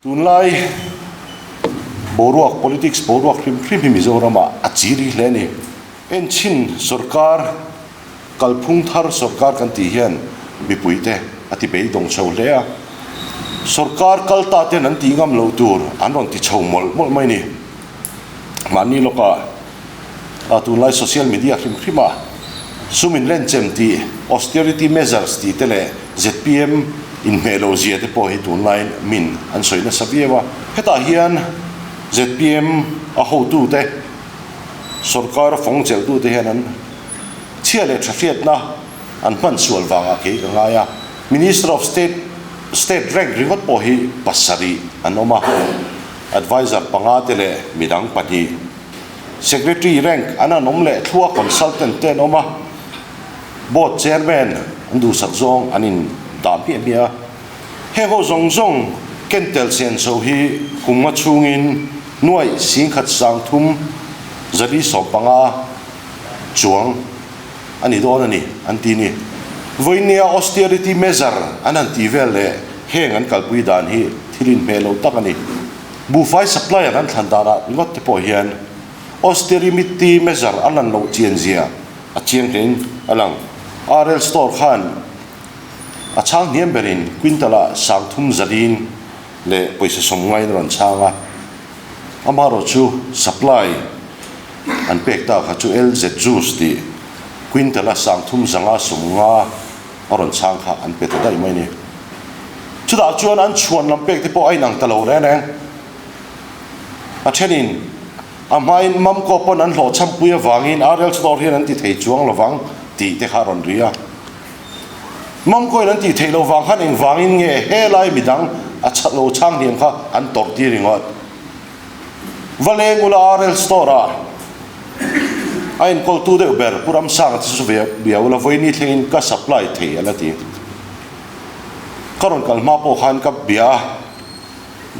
Tunlai boruak, politics boruak hrim hrim hi Mizoramah a chiri hle a ni. Enchhin sorkar, kalphung thar sorkar kan tih hian mipuite a ti beidawng chho hle a. Sorkar kal ta ten an tih ngam lo tur an rawn ti chho mawlh mawlh mai a ni. Mahni lawkah a tunlai social media hrim hrima sum inrenchem tih, austerity measures tih te leh zpm inhmeh lo zia te pawh hi tunlaiin min an sawi nasa viau a. Hetah hian zpm a hotute, sorkar a fawng chelhtute hian an chhia leh tha hriatna an hman sual vangah kei ka ngai a. Minister of State, State rank ringawt pawh hi pasarih an awm a. Adviser panga te leh midang pahnih, Secretary rank an an awm leh thlua consultant te an awm a, Board Chairman an duhsak zawng an in dah hmiah hmiah a. Heng ho zawng zawng ken tel senso hi kum nga chhungin nuaih singkhat sangthum zali 15 chuang a ni dawn a ni an ti ni. Vawinia austerity measure an han tih vel leh heng an kalpui dan hi thil inhmeh lo tak a ni. Buhfai supplier an thlan danah ringawt te pawh hian austerity measure a lan loh chian zia a chiang hlein a lang. RL store khan a chhang hniam berin quintal ah 30 zalin leh pawisa sawm ngaiin a rawn chhang a. Amaherawhchu supply an pek ta kha chu LZ Juice tih quintal a 30 zanga 50 a rawn chhang kha an pe ta daih mai a ni. Chutah chuan an chhuan lam pek te pawh a inang ta lo reng reng. A thenin a hmain Mamco pawn an hlawh chhampui avangin RL Store hian an ti thei chuang lovang tih te kha a rawn ri a. Mamco in an tih theih loh vang khan engvangin nge helai midang a lo chhang hniam kha an tawrh tir ringawt. Va leng ula RL store ah a enkawl tu deuh ber Pu Ramsanga te chu ve bia ula vawiini thlengin ka supply thei a la ti. Ka rawn kal hma pawh khan ka bia a,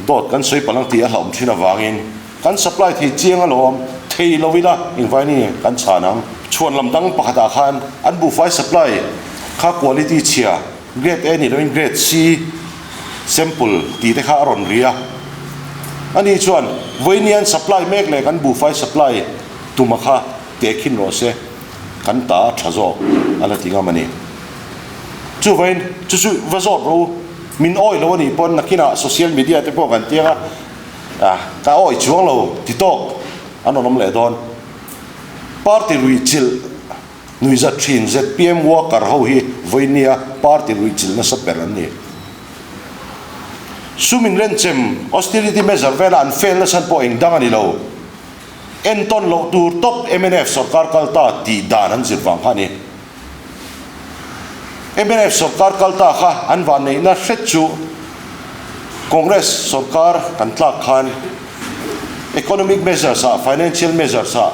dawt kan sawi palh ang tih a hlauhawm thin avangin kan supply thei chiang alawm, thei lo ila engvaini kan chhan ang. Chhuan lam dang pakhatah khan an buhfai supply kha quality chhia Grade A ni loin Grade C sample tih te kha a rawn ri a. Ani chuan vawiinian supply mek leh kan buhfai supply tuma kha tehkhin rawh se, kan ta a tha zawk a la ti ngam a ni. Chuvain chu chu va zawt rawh u, min awih lo a nih pawn nakinah social media te pawh kan tiang a, ah ka awih chuang lo ti tawk an rawn awm leh dawn. Party ruihchilh. Nuihzat thin zpm worker ho hi vawinia party ruihchilh nasa ber an ni. Sum inrenchem, austerity measure vela an fail nasa pawh eng dang a ni lo. Entawn loh tur tawp mnf sorkar kal ta tih dan an zir vang kha a ni. Mnf sorkar kal ta kha an vanneihna hret chu Congress sorkar kan tlak khan economic measures ah, financial measures ah,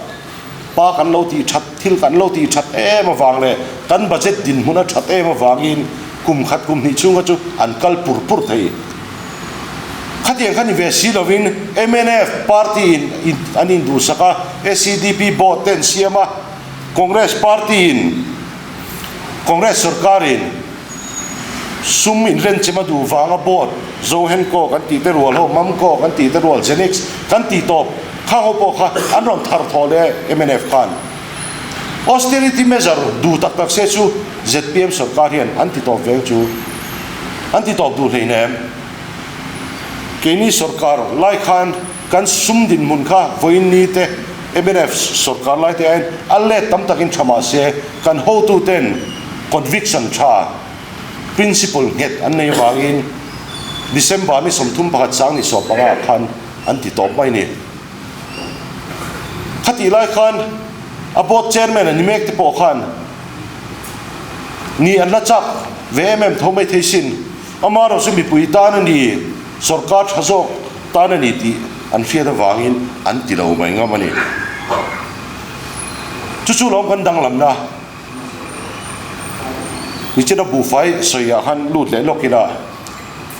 Pa kan lo tih that, thil kan lo tih that em avang leh kan budget dinhmun a that em avangin kum khat kum hnih chhung kha chu an kal pur pur thei. Khatiang kha ni ve si lovin mnf party in an induhsak a, SEDP board te an siam a, Congress party in Congress sorkar in sum inrenchem a duh vanga board Zohenco kan tih te rual ho, Mamco kan tih te rual, Genix kan tih tawp khang ho pawh kha an rawn thar thawh leh mnf khan austerity measure duh tak tak se chu zpm sorkar hian an ti tawp veng chu an ti tawp duh hleinem. Keini sorkar lai khan kan sum dinhmun kha vawiin ni te mnf sorkar lai te aiin a let tam takin tha mah se kan hotuten conviction tha principle nghet an nei avangin December ni 31 sang ni 15 ah khan an ti tawp mai ni. Khatih lai khan a board chairman a ni mek te pawh khan ni an la chak ve em em tho mai thei sin. Amaherawh chu mipui tan a ni, sorkar tha zawk tan a ni tih an hriat avangin an ti lo mai ngam a ni. Chu chu lawm kan danglamna. Nichina buhfai sawiah khan lut leh lawk ila,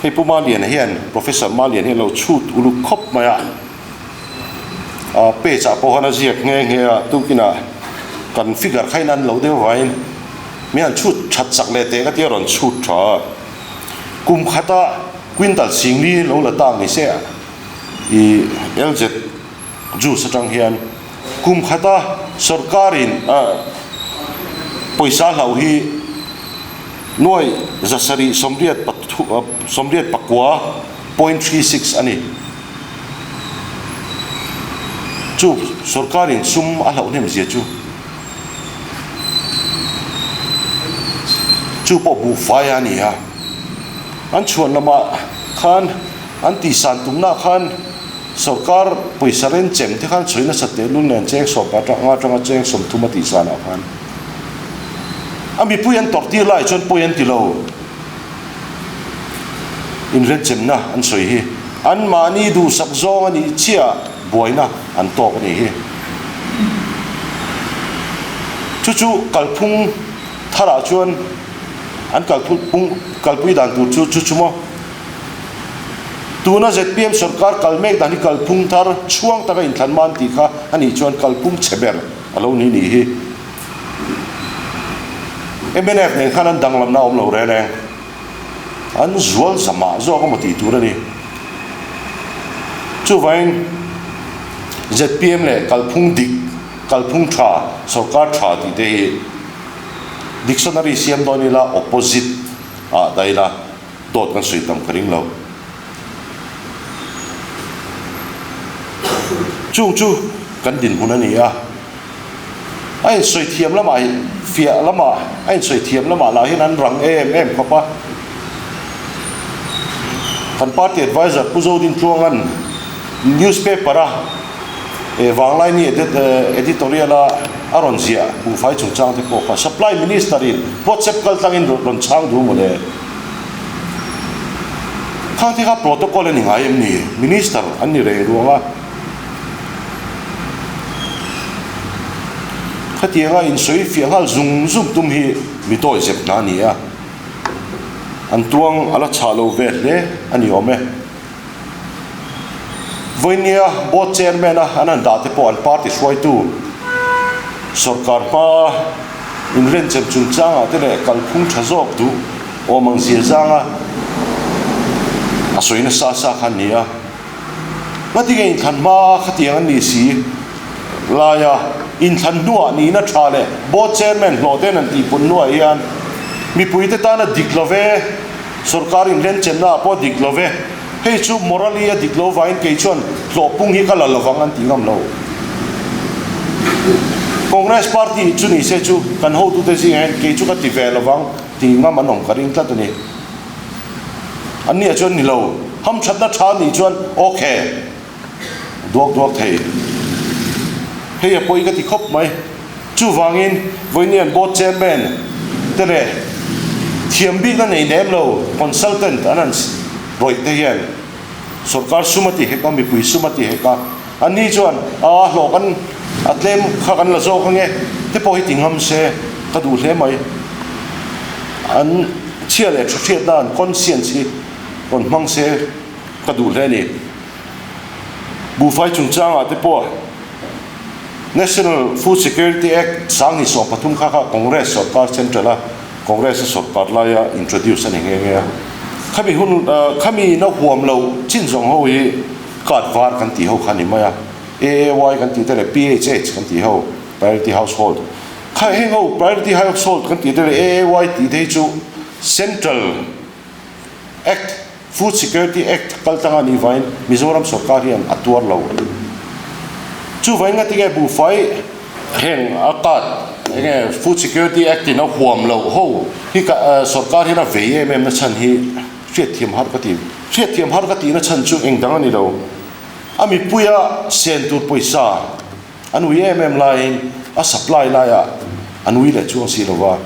hei Pu Maliana hian, Professor Malian hian lo chhut uluk khawp mai a, a page ah pawh khan a ziak nghe nghe a, tukinah kan figure kha in an lo deuh vangin mi han chhut that chak leh teh ka tia rawn chhut tha a. Kum khata. Quintal singli lo la tak ni se i LZ juice atang hian kum khata sorkarin pawisa hlauh hi nuai zasarih sawmriat 84 .36 a ni. Chu sorkarin sum a hlauh hnem zia chu chu pawh buhfai a ni a. An chhuan lamah khan an tihsan tumna khan sorkar pawisa renchem te khan sawi nasat teh lul nen cheng sawm atanga atanga cheng 30 a tihsanah khan a mipui an tawrh tir lai chuan pawi an ti lo. Inrenchemna an sawi hi anmahni duhsak zawng a nih chiah buaina an tawk a nih hi. Chu chu kalphung tharah chuan an kalphung kalpui dan tur chu chu chu maw? Tuna zpm sorkar kal mek dan hi kalphung thar chhuang taka inthlan man tih kha a nih chuan kalphung chhe ber a lo ni nih hi. Mnf nen khan an danglamna a awm lo reng reng. An zual zamah zawk emaw tih tur a ni. Chuvangin zpm leh kalphung dik, kalphung tha, sorkar tha tih te hi dictionary siam dawn ila opposite ah dah ila dawt kan sawi tam ka ring lo. Chung chu kan dinhmun a ni a. A insawi thiam lamah hi fiah lamah a insawi thiam lamah lah hian an rang em em khawp a. Kan party adviser Pu Zodin Tluanga'n newspaper a eh Vanglaini editorial a a rawn ziah buhfai chungchang te pawh kha supply minister in WhatsApp kal tlangin rawn chhang duh mawle. Khang te kha protocol a ni ngai em ni? Minister an ni reng ruang a. Khatianga insawi fiah nghal zung zung tum hi mi dawi zep hna a ni a, an tuang a la chhah lo ve hle a ni awm e. Vawinia Board Chairman a an han dah te pawh an party hruaitu sorkar hmaa inrenchem chungchangah te leh kalphung tha zawk duh awm ang zia zanga a sawi nasa sa kha an ni a. Ngatinge inthlan hma khatiang an nih si laia inthlan hnuah nihna tha leh Board Chairman hlawh ten an tihpun hnuah hian mipuite tana dik lo ve, sorkar inrenchenna ah pawh dik lo ve, hei chu morally a dik lo vangin kei chuan hlawhpung hi ka la lovang an ti ngam lo. Congress party chu ni se chu kan hotute zingah hian kei chu ka ti ve lovang ti ngam an awm ka ring tlat a ni. An nia chuan ni lo, hamthatna tha nih chuan ok, duak duak thei. Hei a pawi ka ti khawp mai. Chuvangin Vawiinian Board Chairman te leh thiam bikna nei lem lo consultant an han rawih te hian sorkar sum a ti hek a, mipui sum a ti hek a. Anni chuan a hlawh kan a tlem kha kan la zawk ange te pawh hi ti ngam se ka duh hle mai. An chhia leh tha hriatna an conscience hi rawn hmang se ka duh hle a ni. Buhfai chungchangah te pawh National Food Security Act 2013 kha kha Congress sorkar central a Congress a sorkar laia introduce a ni nghe nghe a. Khami hun khami na huam lo chin zawng ho hi Card var kan tih ho kha a ni mai a, AAY kan tih te leh PHH kan tih ho, Priority Household. Kha heng ho Priority Household kan tih te leh AAY tih te hi chu Central Act, Food Security Act kal tlang a nih vangin Mizoram sorkar hian a tuar lo. Chuvangin ngatinge buhfai heng a card enge Food Security Act in a huam loh ho hi sorkar hian a vei em em na chhan hi hriatthiam har ka ti. Hriatthiam har ka tihna chhan chu eng dang a ni lo. A mipuia sen tur pawisa an ui em em laiin a supply laiah an ui leh chuang si lo va.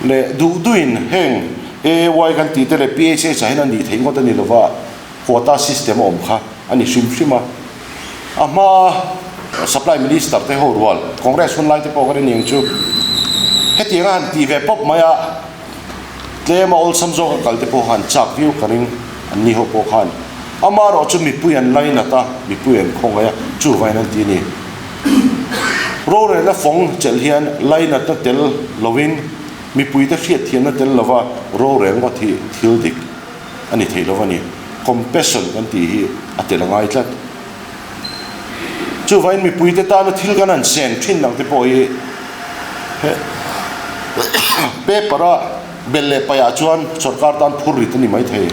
Leh duh duhin heng AAY kan tih te leh PHH ah hian a nih theih ngawt a ni lo va, quota system a awm kha a ni hrim hrim a. A hmaa supply minister te ho rual Congress hun lai te pawh kha ni ang chu hetiang a han tih ve pawp mai a. Tlem a awlsam zawk a kal te pawh khan chak viau ka ring, an ni ho pawh khan amaherawh chu mipui an lainat a, mipui an khawngaih a, chuvain an ti a ni. Rorelna fawng chelh hian lainatna tel lovin mipuite hriatthiamna tel lova rorel ngawt hi thil dik. a ni thei lo a ni. Compassion kan tih hi a tel a ngai tlat. Chuvain mipuite tana thil kan han sen thin ang te pawh hi he paper a belh leh paih ah chuan sorkar tan phur rit a ni mai thei.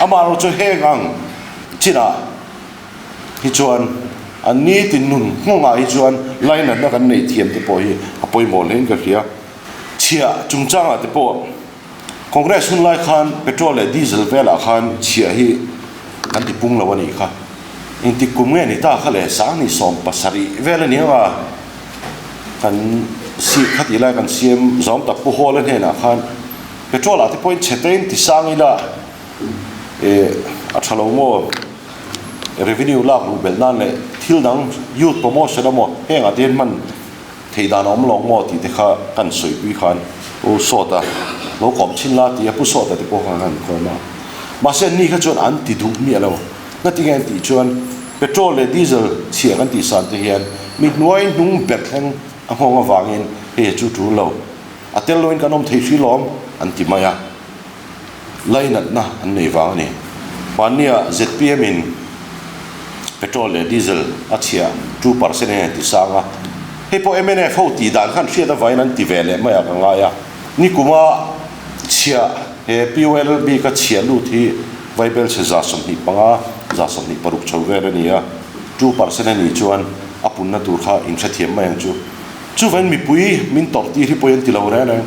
Amaherawhchu chu heng ang chinah hi chuan an nitin nun nghawngah hi chuan lainatna kan neih thiam te pawh hi a pawimawh hlein ka hria. Chhiah chungchangah te pawh Congress hun lai khan petrol leh diesel velah khan chhiah hi kan ti pung lo a nih kha. Engtik kum nge ni ta kha le Sangni 70 vel a ni ang a, kan si khatih lai kan siam zawm tak Pu Hawla hnenah khan petrol ah te pawhin chhe tein ti sang ila eh a tha lo maw revenue lak luh belh nan leh thil dang youth promotion emaw heng ah te hian hman Theih dan a awm lo maw tih te kha kan sawipui khan Pu Sawta lo kawm chhin la ti a, Pu Sawta te pawh khan an kawm a. Mahse anni kha chuan an ti duh miah lo. Ngatinge an tih chuan petrol leh diesel chhia kan tih san te hian mi hnuai hnung ber thleng a nghawng avangin hei chu tul lo, a tel loin kan awm thei hri lawm an ti mai a. Lainatna an nei vang a ni. Hmannia zpm in petrol leh diesel a chhia 2% in an ti sang a, hei pawh mnf ho tih dan khan hriat avangin an ti ve leh mai ah ka ngai a. Nikuma chhia he POL bik a chhia lut hi Vaibelchhe 25, 26 chho vel a ni a, 2% a nih chuan a punna tur kha inhrethiam mai ang chu. Chuvain mipui min tawrh tir hi pawi an ti lo reng reng.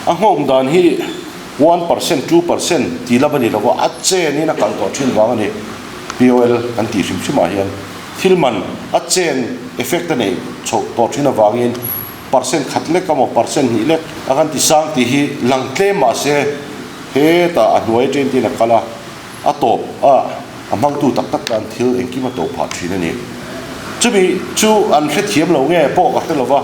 A nghawng dan hi 1%, 2% tih lam a ni lo a, a chen in a kal tawh thin vang a ni. POL kan tih hrim hrim ah hian thil man a chen effect a neih chhoh tawh thin avangin percent khat lek emaw percent hnih lek a kan ti sang tih hi lang tlem mah se hetah a hnuai atangin tin a kal a. A tawp a, a hmangtu tak tak tan thil engkim a tawp phah thin a ni. Chumi chu an hrethiam lo nge pawh ka hre lo va,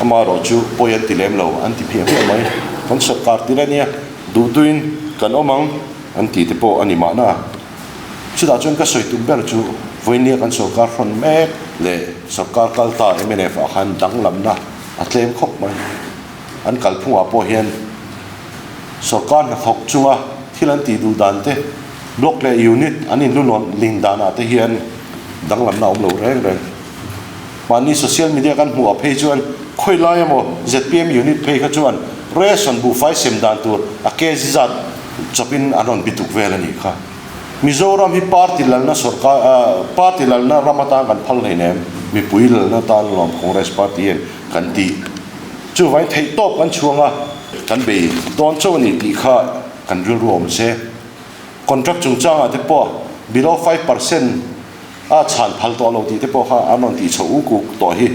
amaherawh chu pawi an ti lem lo, an ti hmiah hmiah mai. Kan sawrkar tir a nia, duhtuin kan awm ang an ti te pawh a ni mahna. Chutah chuan ka sawi tum ber chu vawinia kan sawrkar hrawn mek leh sawrkar kal ta mnf ah khan danglamna a tlem khawp mai. An kalphungah pawh hian Sorkar hnathawk chunga thil an tih duh dan te, block leh unit an inlulawn lin danah te hian danglamna a awm lo reng reng. Mahni social media kan hmuh ah phei chuan khawi lai emaw zpm unit phei kha chuan ration buhfai sem dan tur a kg zat chawpin an rawn bituk vel a nih kha. Mizoram hi party lalna sorkar party lalna ram atan kan phal hleinem, mipui lalna tan lawm Congress party hian kan tih. Chuvain theihtawp kan chhuang a, kan bei dawn chauh a ni tih kha kan rilru awm se. Contract chungchangah te pawh below 5% a chhan phal tawh lo tih te pawh kha an rawn tih chhoh uk uk tawh hi.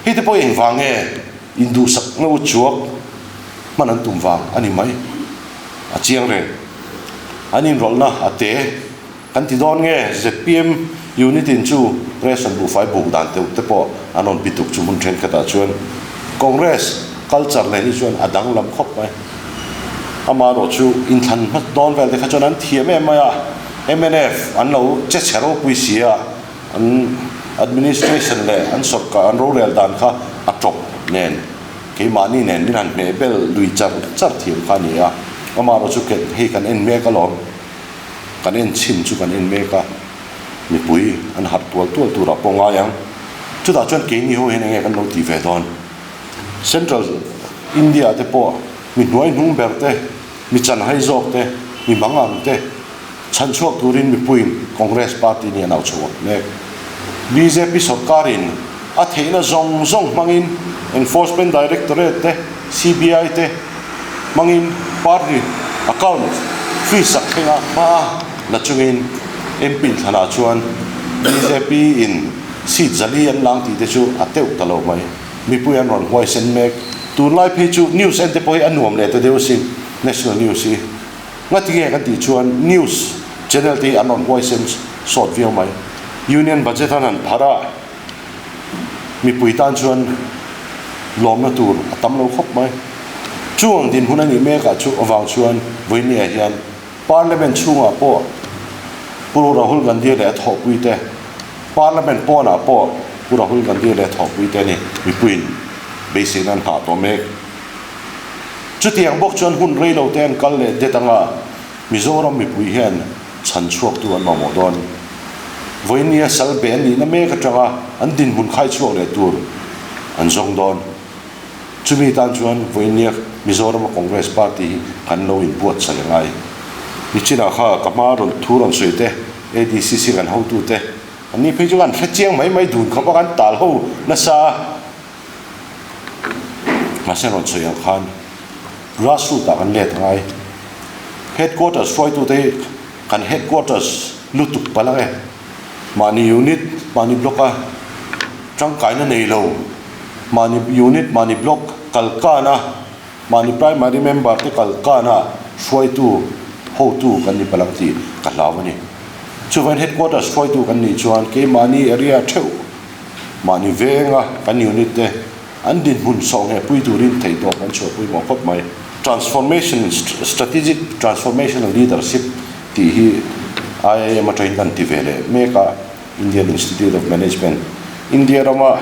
Hei te pawh engvang nge induhsakna u chuak hman an tum vang a ni mai. A chiang reng. An inrawlhna a te. Kan ti dawn nge zpm unit in chu ration buhfai buk dan deuh te pawh an rawn bituk chu hmun thenkhatah chuan Congress culture nen hi chuan a danglam khawp mai. Amaherawh chu inthlan hma dawn vel te kha chuan an thiam em mai a, mnf an lo che chhe ropui si a, an administration leh an sawrkar an rorel dan kha a tawp nen keimahni nen min han hmeh bel lui char char thiam kha a ni a, amaherawh chu hei kan en mek alawm. Kan en chhin chu kan en mek a, mipui an harh tual tual turah pawh ngai ang. Chutah chuan keini ho hian enge kan lo tih ve dawn? Central India te pawh mi hnuai hnung ber te, mi chanhai zawk te, mi mang ang te chhan chhuak turin mipuiin Congress party nih an au chhuak mek. Bjp sawrkarin a theihna zawng zawng hmangin Enforcement Directorate te, CBI te hmangin party account freeze sak thleng a hma la chungin MP thlanah chuan bjp in seat 400 an lang tih te chu a teuh ta lo mai. Mipui an rawn huaisen mek. Tunlai phei chu news en te pawh hi a nuam leh ta deuh asin national news hi. Ngatinge kan tih chuan news channel te hi an rawn huaisen sawt viau mai. Union budget an han pharh a, mipui tan chuan lawmna tur a tam lo khawp mai. Chu ang dinhmun a nih mekah chu avang chuan vawinia hian Parliament chhungah pawh Pu Rahul Gandhi leh a thawhpui te, Parliament pawnah pawh Pu Rahul Gandhi leh a thawhpui te ni mipuiin beiseina an nghah tawh mek. Chutiang bawk chuan hun rei lo te an kal leh det anga Mizoram mipui hian chhan chhuaktu an mamawh dawn. Vawinia sal be an nihna mek atanga an dinhmun khai chhuak leh tur an zawng dawn. Chumi tan chuan vawinia Mizorama Congress Party hi kan lo inbuatsaih a ngai. Nichinah kha ka hma rawn thu rawn sawi te, ADCC kan hotute, anni phei chu kan hre chiang mai mai dun khawp a, kan tal ho nasa a. Mahse rawn sawi ang khan grassroot ah kan let a ngai. Headquarters hruaitute hi kan headquarters lutuk palh ang e. Mahni unit, mahni block a tangkaina nei lo, mahni unit, mahni block kal kan a, mahni primary member te kal kan a hruaitu, hotu kan ni palh ang tih ka hlau a ni. Chuvangin headquarters hruaitu kan nih chuan keimahni area theuh, Mahni venga kan unit te an dinhmun sawh ngheh pui turin theihtawp an chhuah pawimawh khawp mai. Transformation, Strategic Transformational Leadership tih hi IIM atangin kan ti ve leh mek a, Indian Institute of Management, India rama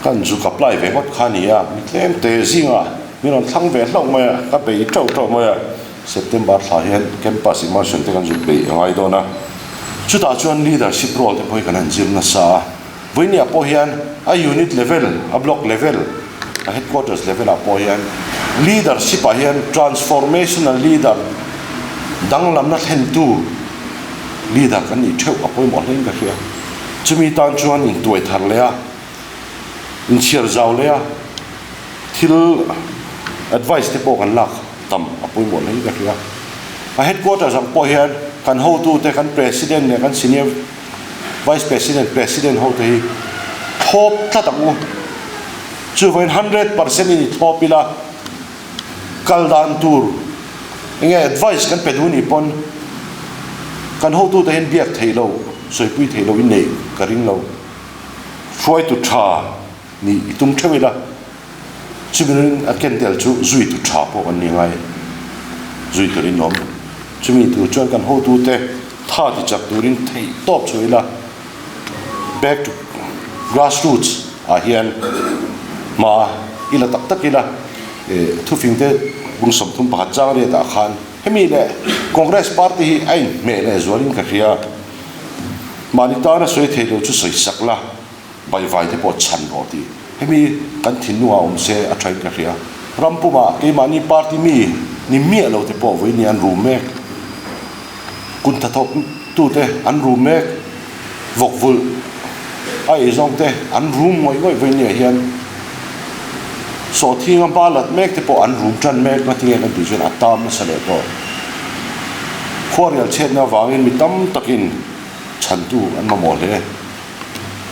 kan zuk apply ve ngawt kha a ni a, mi tlem te zingah min rawn thlang ve hlauh mai a, ka bei teuh teuh mai a. September thla hian campus immersion te kan zuk beih a ngai dawn a, chutah chuan leadership role te pawh hi kan han zir nasa a, vawinia pawh hian a unit level, a block level, a headquarters level ah pawh hian leadership ah hian transformational leader danglamna thlentu leader kan nih theuh a pawimawh hle in ka hria. Chumi tan chuan intuai thar leh a, inchhiar zau leh a, thil advice te pawh kan lak tam a pawimawh hle in ka hria. A headquarters ang pawh hian kan hotute, kan president leh kan senior vice president, president hote hi thlawp tlat ang u. Chuvangin 100% in i thlawp ila kal dan tur enge advice kan pe duh nih pawn kan hotute hian biak theih loh, sawipui theih loh in neih ka ring lo. Hruaitu tha nih i tum theuh ila, chumi a ken tel chu zuitu tha pawh kan ni ngai, zui turin awm. Chumi tur chuan kan hotute tha ti chak turin theih tawp chhuah ila, back to grassroots ah hian hma ila tak tak ila, thufingte bung 31 chang riat ah khan hemi leh Congress party hi a inhmeh leh zualin ka hria. Mahni tana sawi thei lo chu sawi sak la. Baivai te pawh chhan rawh tih hemi kan thinlungah awm se a thain ka hria. Ram pumah keimahni party mi ni miah lo te pawh vawiin an rum mek. Kun thathawk tute an rum mek. Vawk vulh a eizawng te an rum ngawih ngawih vawiin ah hian sawhthinga hma lat mek te pawh an rum tan mek ngatinge kan tih chuan a tam nasa leh tawh. Khuarial chhetna avangin mi tam takin chhantu an mamawh hle.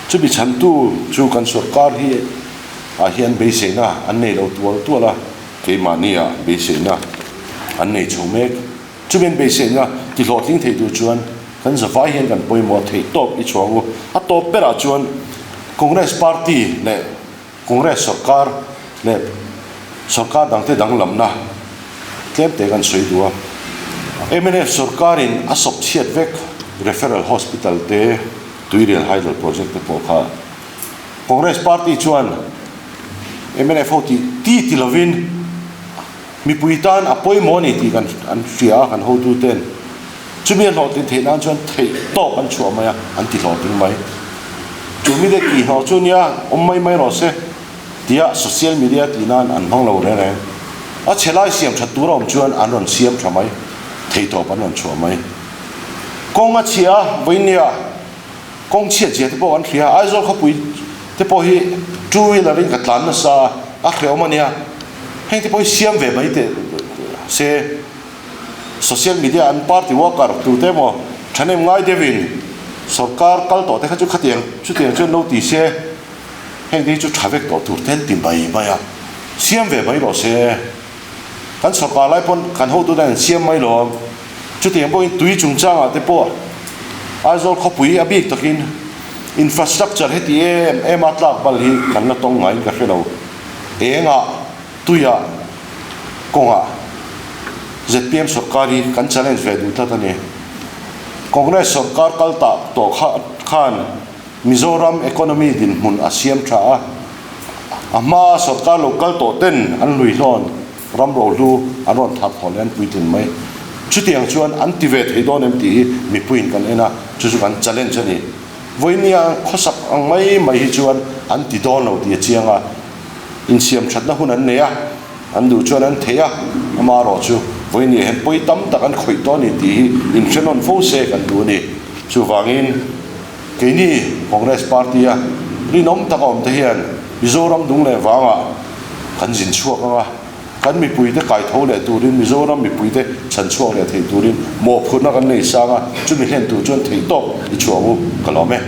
Chumi chhantu chu kan sorkar hi ah hian beiseina an nei lo tual tual a, keimahnia beiseina an nei chho mek. Chumi an beiseina ti hlawhtling thei tur chuan kan zavai hian kan pawimawh theih tawp i chhuang u. A tawp berah chuan Congress party leh Congress sorkar leh sorkar dangte danglamna tlem te kan sawi duh a. Mnf sorkarin a sawp chhiat vek Referral Hospital te, Tuirial Hydel Project te pawh kha Congress party chuan mnf ho tih ti ti lovin mipui tan a pawimawh a ni tih kan an hria a, kan hotuten chumi a hlawhtlin theih nan chuan theih tawp an chhuah mai a, an ti hlawhtling mai. Chu mite tih hlawh chu nia awm mai mai rawh se tia social media tih nan an hmang lo reng reng. A chhe lai siam that tur a awm chuan an rawn siam tha mai, theih tawp an rawn chhuah mai. Kawng a chhia a, vawinia kawng chhiat zia te pawh kan hria a, Aizawl khawpui te pawh hi two wheeler in ka tlan nasa a, a hrehawm a nia, heng te pawh hi siam ve mai teh se social media an party worker tute emaw thahnem ngai deuhin sorkar kal tawh te kha chu khatiang chutiang chuan lo ti se heng te hi chu tha vek tawh tur te an ti mai mai a, siam ve mai rawh se. Kan sorkar lai pawn kan hotute an siam mai lo a, chutiang pawhin tui chungchangah te pawh Aizawl khawpui a bik takin infrastructure heti em em a tlak bal hi kan la tawng ngaiin ka hre lo. Engah, tuiah, kawngah zpm sorkar hi kan challenge ve duh tlat a ni. Congress sorkar kal tah tawh khan Mizoram economy dinhmun a siam tha a, a hmaa sorkar lo kal tawh ten an lui hlawn. Ram rohlu an rawn thar thaw leh an puitlin mai. Chutiang chuan an ti ve thei dawn em tih hi mipuiin kan en a, chu chu kan challenge a ni. Vawinia khawsak ang mai mai hi chuan an ti dawn lo tih a chiang a, insiam thatna hun an nei a, an duh chuan an thei a, amaherawh chu vawinia hian pawi tam tak an khawih tawh a ni tih hi inhrenawn fo se kan duh a ni. Chuvangin keini Congress party a rinawm taka awm te hian Mizoram dung leh vangah kan zin chhuak ang a, kan mipuite kaitho leh turin Mizoram mipuite chhan chhuak leh thei turin mawhphurhna kan nei sang a, chumi hlen tur chuan theihtawp i chhuah ang u, ka lawm e.